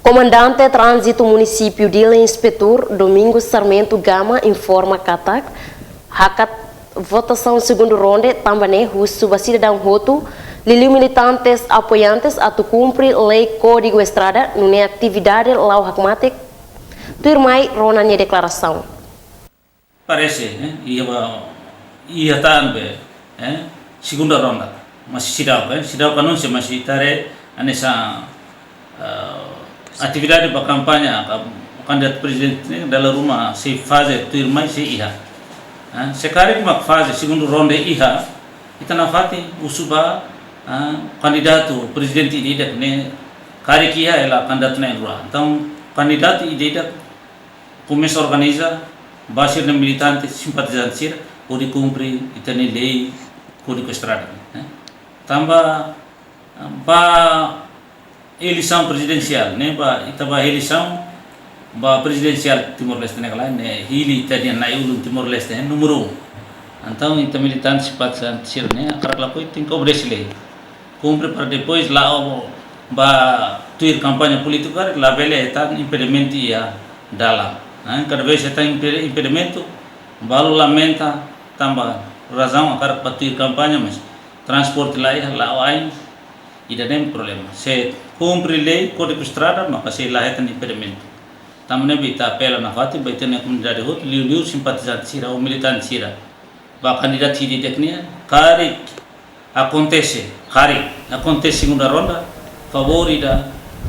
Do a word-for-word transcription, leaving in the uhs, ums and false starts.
Komandante Tránzitu Munisípiu Dili, Inspetór Domingos Sarmento Gama, informa katak hakat votasaun segundu ronde tanba ne'e husu ba sidadaun hotu, liuliu militantes apoiantes, atu kumpre lei Kódigu Estrada, nune'e atividade la'o hakmatek. Tuirmai rona nia deklarasaun. Parese, eh, iha ba, iha tan be, eh, segunda ronda. Masih seidauk, eh, seidauk anunsiu, masih ita haree hanesan, eh, atividade ba kampaña, ka, kandidatu prezidente ne'e, dala ruma sei faze tuirmai sei iha. Eh, se karik mak faze segundu ronde iha, ita nafatin husu ba, eh, kandidatu prezidente ida-idak ne'e, karik iha hela kandidatu na'in-rua. Entaun, kandidatu ida-idak komesa organiza, ba sira-nia militante, simpatizante sira, hodi kumpre ita-nia lei Kódigu Estrada, eh. Tanba, ba eleisaun prezidensiál, ne'e, ba, ita ba eleisaun, ba prezidensiál Timor-Leste ne'e ka lae, ne'e hili ita-nia na'i-ulun Timor-Leste, eh, númeru um. Entaun, ita militante, simpatizante sira-ne'e, hakarak ka lakohi tenke obedese lei. Kumpre para depois la'o ba tuir kampaña polítiku karik labele hetan impedimentu iha dalan. Nah, kada vez hetan impe-, impedimentu, balu lamenta tanba razaun hakarak ba tuir kampaña, mas transporte la iha, la'o ain, ida-ne'e problema. Se kumpre lei Kódigu Estrada, maka sei la hetan impedimentu. Tanba ne'e ita apela nafatin ba ita-nia komunidade hotu, liuliu simpatizante sira ou militante sira ba kandidatu ida-idak nian, karik akontese, karik akontese segunda ronda, favór ida